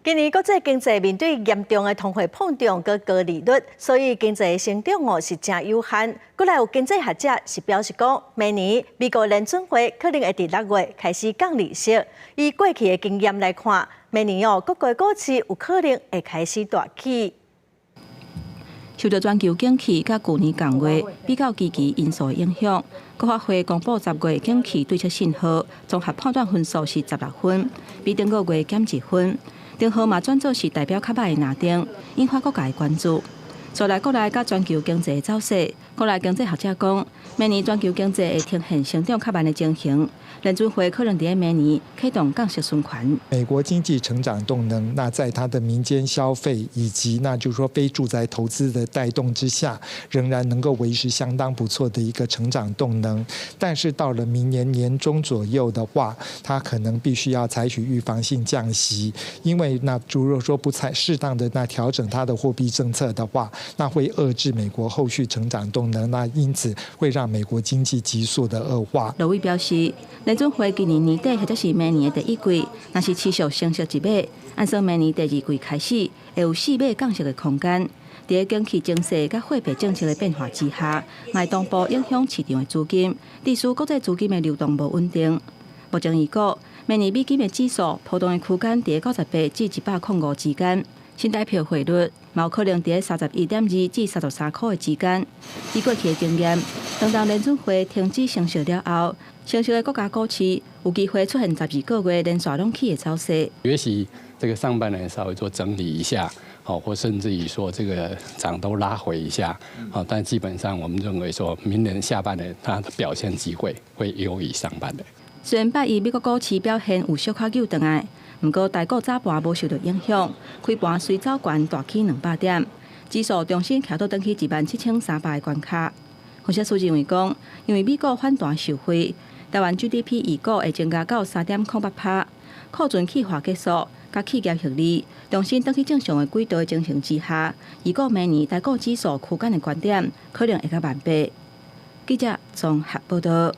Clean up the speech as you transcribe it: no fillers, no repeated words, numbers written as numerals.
今年國際經濟面對嚴重的通貨膨脹佮高利率，所以經濟成長哦是誠有限。閣來有經濟學者是表示講，明年美國聯準會可能會佇6月開始降利息。以過去的經驗來看，明年哦各國股市有可能會開始大起。受著全球景氣佮舊年仝月比較基期因素的影響，國發會公布10月景氣對策信號，綜合判斷分數是16分，比頂個月減1分。燈號嘛轉做是代表較䆀的藍燈，引發各界關注。再來國內佮全球經濟走勢，國內經濟學者講，明年全球經濟會呈現成長較慢的情形，聯準會可能佇明年啟動降息循環。美國經濟成長動能，那在它的民間消費以及那就是說非住宅投資的帶動之下，仍然能夠維持相當不錯的一個成長動能。但是到了明年年中左右的話，它可能必須要採取預防性降息，因為那如果說不採適當的那調整它的貨幣政策的話，那會遏制美國後續成長動能，那因此會讓美國經濟急速的惡化。盧偉表示，聯準會今年年底或者是明年的第一季，若是持續升息一碼，按算明年第二季開始會有四碼降息的空間。佇景氣情勢佮貨幣政策的變化之下，會同步影響市場的資金，致使國際資金的流動無穩定。目前預估，明年美金的指數波動的區間佇98至105之間。新台幣匯率嘛有可能佇31.2至33塊的之間。以過去的經驗，當當聯準會停止升息了後，成熟的國家股市有機會出現12個月連續攏起的走勢。也許這個上半年稍微做整理一下，好，或甚至於說這個漲都拉回一下，好，但基本上我們認為說明年下半年它的表現機會會優於上半年。雖然拜一美國股市表現有小可扭轉來，毋過台股早盤無受著影響，開盤隨走懸大起200點，指數重新徛倒轉去17,300的關卡。分析師認為講，因為美股反彈受惠，台灣 GDP 預估會增加到3.08%，庫存去化結束，佮企業盈利重新轉去正常的軌道的情形之下，預估明年台股指數區間的懸點可能會到18,000。記者綜合報導。